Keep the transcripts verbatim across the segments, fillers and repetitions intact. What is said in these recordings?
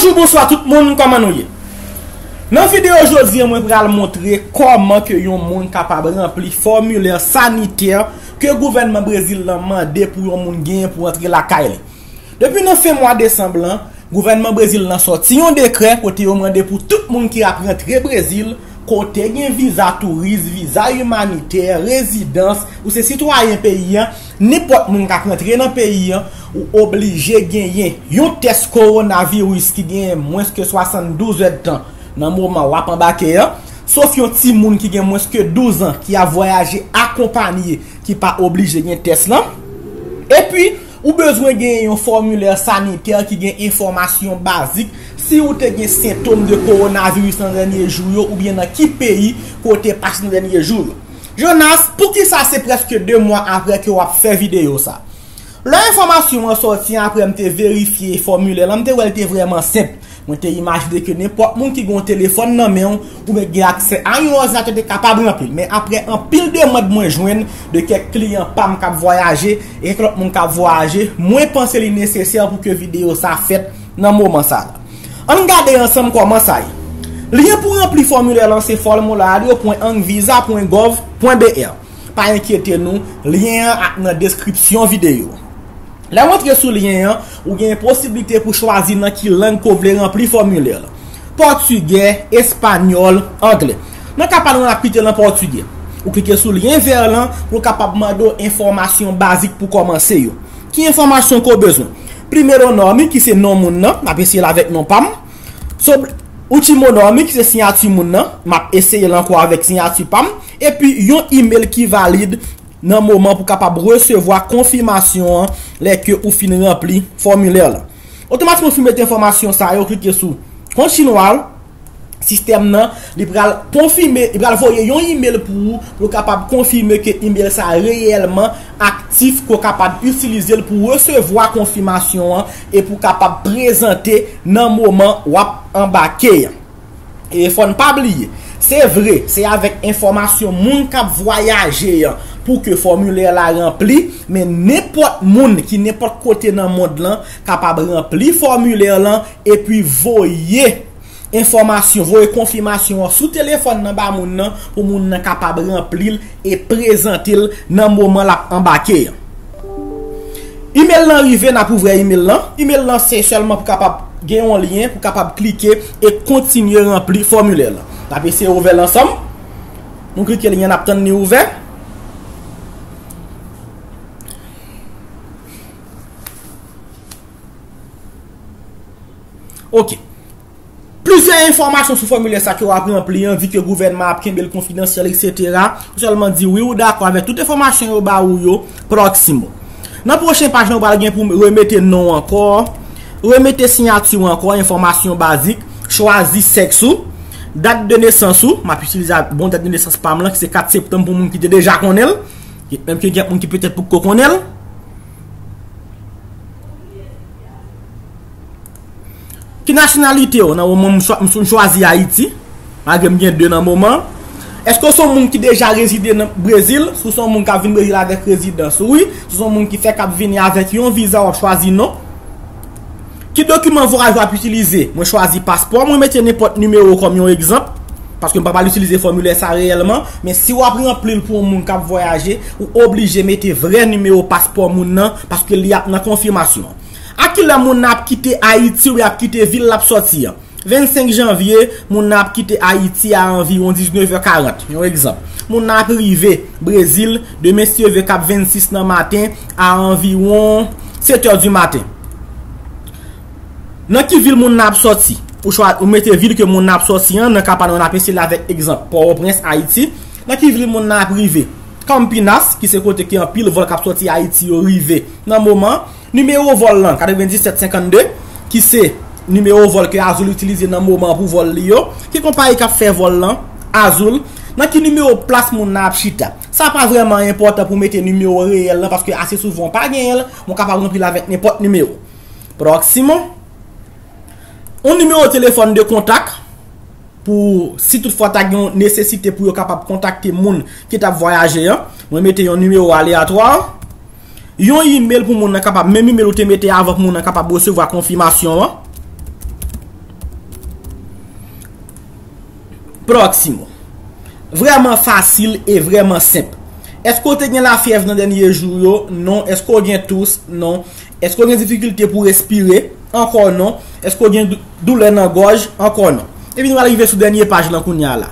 Bonjou, bonswa tout moun, kòman nou ye? Nan videyo jodi a, mwen pral montre kòman ke yon moun kapab ranpli fòmilè sanitè ke gouvènman Brezil lan mande pou yon moun genyen pou antre lakay li. Depi nan fen mwa desanm lan, gouvènman Brezil lan sòti yon dekrè kote yo mande pou tout moun ki ap rantre Brezil, kote gen viza touris, viza imanitè, rezidans, ou se sitwayen peyi an, nenpòt moun k ap rantre nan peyi an, ou oblije genyen yon tès kowonaviris ki genyen mwens ke swasanndouz èdtan nan moman w ap anbake an, sof yon timoun ki gen mwens ke douz an ki ap vwayaje akonpanye ki pa oblije gen tès lan. Epi, ou bezwen genyen yon fòmilè sanitè ki gen enfòmasyon bazik si ou te gen sentòm de kowonaviris nan dènye jou yo oubyen nan ki peyi ke w te pase nan dènye jou yo. Jonas, poukisa se prèske de mwa apre ke w ap fè videyo sa? Lè enfòmasyon an sòti, apre m te verifye fòmilè lan, m te wè l te vrèman senp. Mwen te imajine ke nenpòt moun ki gen yon telefòn nan men w, oubyen ki gen aksè a yon òdinatè te kapab ranpli l. Men apre anpil demann mwen jwenn de kèk kliyan pa m k ap vwayaje e kèk lòt moun k ap vwayaje, mwen panse li nesesè pou ke videyo sa fèt nan moman sa la. Ann gade ansanm kòman sa ye. Lyen pou ranpli fòmilè lan se formulario pwen ang visa pwen gov pwen B R. Pa enkyete nou, lyen an ap nan deskripsyon videyo. Lè w antre sou lyen an, ou gen posiblite pou chwazi nan ki lang ke w vle ranpli fòmilè lan. Pòtigè, espanyòl, anglè. Nan ka pa nou, n ap kite l an pòtigè. Ou klike sou lyen vè lan pou l kapab mande w enfòmasyon bazik pou kòmanse yo. Ki enfòmasyon ke w bezwen? Primero nome, ki se non moun nan, n ap eseye l avèk non pa m. Sob-, último nome, ki se siyati moun nan, m ap eseye l ankò avèk siyati pa m. Epi yon imèl ki valid nan moman pou kapab resevwa konfimasyon an lè ke ou fin ranpli fòmilè lan. Otomatikman, ou fin mete enfòmasyon sa yo, klike sou Continuar, sistèm nan, li pral konfime, li pral voye yon imèl pou ou, pou w kapab konfime ke imèl sa reyèlman aktif, ke w kapab itilize l pou resevwa konfimasyon an e pou w kapab prezante nan moman w ap anbake an. E fò n pa bliye, se vre, se avèk enfòmasyon moun k ap vwayaje an pou ke fòmilè la ranpli, men nenpòt moun ki nenpòt kote nan mond lan kapab ranpli fòmilè lan epi voye enfòmasyon, voye konfimasyon an sou telefòn nan ba moun nan pou moun nan kapab ranpli l e prezante l nan moman l ap anbake an. Imèl lan rive, n ap ouvè imèl lan. Imèl lan se sèlman pou kapab gen yon lyen pou kapab klike e kontinye ranpli fòmilè lan. N ap eseye ouvè l ansanm. Nou klike lyen, n ap tann li ouvè. Ok. Plizyè enfòmasyon sou fòmilè sa ke w ap ranpli an, vi ke gouvènman ap kenbe l konfidansyèl, etsetera. Ou sèlman di wi ou dakò avèk tout enfòmasyon yo ba ou yo, Proximo. Nan pwochen paj lan, ou pral gen pou remete non w ankò, remete siyati w ankò, enfòmasyon bazik, chwazi sèks ou, dat de nesans ou, m ap itilize bon dat de nesans pa m lan, ki se kat septanm pou moun ki te deja konnen l, menm ke gen moun ki petèt poko konnen l. Ki nasyonalite w? Nan moman m chwa-, m chwazi Ayiti, malgre m gen de nan moman. Èske w se yon moun ki deja rezide nan Brezil? Si w se yon moun k ap vin Brezil avèk rezidans ou, wi. Si w se yon moun ki fèk ap vini avèk yon viza, w ap chwazi non. Ki dokiman vwayaj w ap itilize? Mwen chwazi paspò, mwen mete nenpòt nimewo kòm yon egzanp, paske m pa pral itilize fòmilè sa reyèlman, men si w ap ranpli l pou yon moun k ap vwayaje, ou oblije mete vrè nimewo paspò moun nan, paske li ap nan konfimasyon. A kilè moun nan ap kite Ayiti oubyen ap kite vil l ap sòti an? Vennsenk janvye, moun nan ap kite Ayiti a anviwon diznèf è karant, yon egzanp. Moun nan ap rive Brezil demen, si Dye vle, k ap vennsis nan maten a anviwon sèt è di maten. Nan ki vil moun nan ap sòti? Ou chwa-, ou mete vil ke moun nan ap sòti an, nan ka pa nou, n ap eseye l avèk egzanp Pòtoprens, Ayiti. Nan ki vil moun nan ap rive? Campinas, ki se kote ke anpil vòl k ap sòti Ayiti yo rive nan moman. Nimewo vòl lan, katrevendisèt senkannde, ki se nimewo vòl ke Azul itilize nan moman pou vòl li yo. Ki konpayi k ap fè vòl lan? Azul. Nan ki nimewo plas moun nan ap chita? Sa pa vrèman enpòtan pou mete nimewo reyèl lan, paske ase souvan w pa genyen l, men w kapab ranpli l avèk nenpòt nimewo. Proximo. Yon nimewo telefòn de kontak, pou si toutfwa ta gen yon nesesite pou yo kapab kontakte moun ki t ap vwayaje an. Mwen mete yon nimewo aleyatwa. Yon imèl pou moun nan kapab, menm imèl ou te mete avan pou moun nan kapab resevwa konfimasyon an. Proximo. Vrèman fasil e vrèman senp. Èske w te gen lafyèv nan dènye jou yo? Non. Èske w gen tous? Non. Èske w gen difikilte pou respire? Ankò non. Èske w gen dou- doulè nan gòj? Ankò non. Epi nou al rive sou dènye paj lan kounye a la.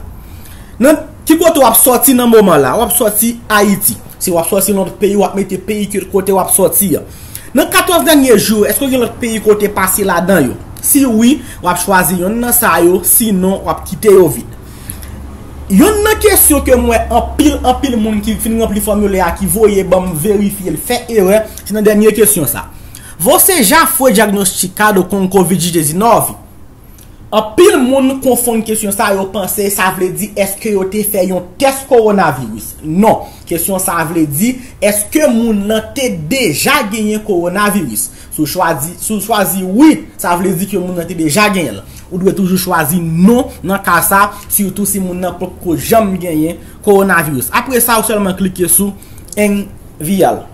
Nan ki kote w ap sòti nan moman la? W ap sòti Ayiti. Si w ap sòti nan lòt peyi, w ap mete peyi ke kote w ap sòti an. Nan katòz dènye jou yo, èske w gen lòt peyi ke w te pase ladan yo? Si wi, w ap chwazi yonn nan sa yo, sinon w ap kite yo vid. Yonn nan kesyon ke m wè anpil, anpil moun ki fin ranpli fòmilè a, ki voye ban m verifye l, fè erè, se nan dènye kesyon sa. Você já foi diagnosticado com covid dezenove? Anpil moun konfonn kesyon sa, yo panse sa vle di èske yo te fè yon tès kowonaviris. Non, kesyon sa vle di èske moun nan te deja genyen kowonaviris. Si w chwazi, si w chwazi wi, sa vle di ke moun nan te deja genyen l. Ou dwe toujou chwazi non nan ka sa, sitou si moun nan potko janm genyen kowonaviris. Apre sa, ou sèlman klike sou enviar.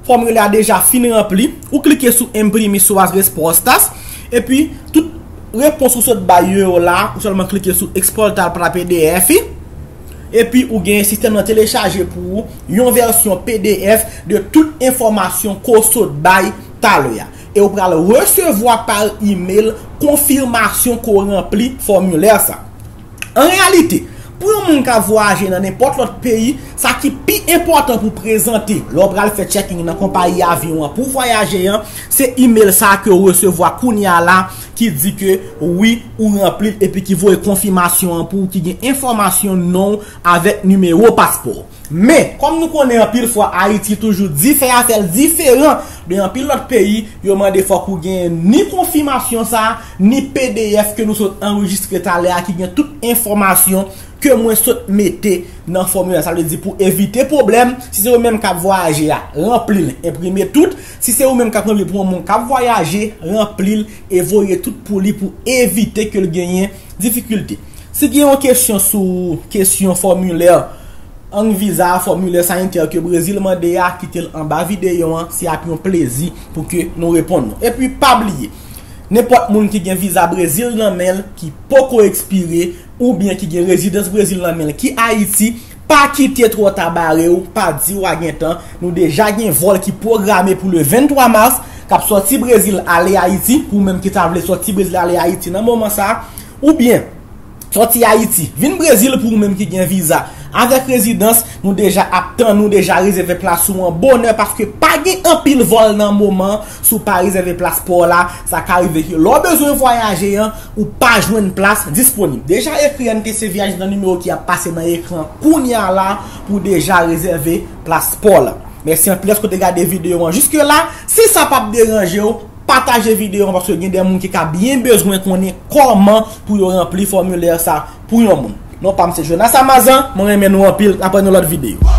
Fòmilè a deja fin ranpli. Ou klike sou imprime suas respostas. Epi, tout repons ou sot bay yo la, ou sèlman klike sou exportar para P D F. Epi, ou gen sistèm nan telechaje pou ou yon vèsyon P D F de tout enfòmasyon ke w sot bay talè a. E ou pral resevwa pa imèl konfimasyon ke w ranpli fòmilè sa. An reyalite, pou yon moun k ap vwayaje nan nenpòt lòt peyi, sa ki pi enpòtan pou prezante lè w pral fè checking nan konpayi avyon an pou vwayaje an, se imèl sa ke w resevwa kounye a la ki di ke wi, ou ranpli l epi ki voye konfimasyon an pou ou, ki gen enfòmasyon non w avèk nimewo paspò w. Men, kòm nou konnen anpil fwa Ayiti toujou di fè afè l diferan de anpil lòt peyi, yo mande fòk ou gen ni konfimasyon sa, ni P D F ke nou sot anrejistre talè a ki gen tout enfòmasyon ke mwen sot mete nan fòmilè. Sa vle di pou evite pwoblèm, si se ou menm k ap vwayaje a, ranpli l, enprime tout. Si se ou menm k ap ranpli pou yon moun k ap vwayaje, ranpli l e voye tout pou li pou evite ke l genyen difikilte. Si gen yon kesyon sou kesyon fòmilè ang viza, fòmilè sanitè ke Brezil mande a, kite l anba videyo an, se ap yon plezi pou ke nou reponn nou. Epi pa bliye, nenpòt moun ki gen viza Brezil nan men l ki poko ekspire oubyen ki gen rezidans Brezil nan men l ki Ayiti, pa kite twò ta bare w, pa di w a gen tan. Nou deja gen vòl ki pwograme pou le venntwa mas k ap sòti Brezil ale Ayiti, pou ou menm ki ta vle sòti Brezil ale Ayiti nan moman sa a, oubyen sòti Ayiti vin Brezil pou ou menm ki gen viza avèk rezidans, nou deja ap tann ou, deja rezève plas ou an bonè, paske pa gen anpil vòl nan moman, si w pa rezève plas pa w la, sa ka rive ke lè w bezwen vwayaje an, ou pa jwenn plas disponib. Deja ekri N T C Viaj nan nimewo ki ap pase nan ekran kounye a la pou w deja rezève plas pa w la. Mèsi anpil èske w te gade videyo an jiske la. Si sa p ap deranje w, pataje videyo an, paske gen de moun ki ka byen bezwen konnen kòman pou yo ranpli fòmilè sa pou yon moun. Non pa m se Jonas Amazan, mwen renmen nou anpil, n ap wè nan lòt videyo.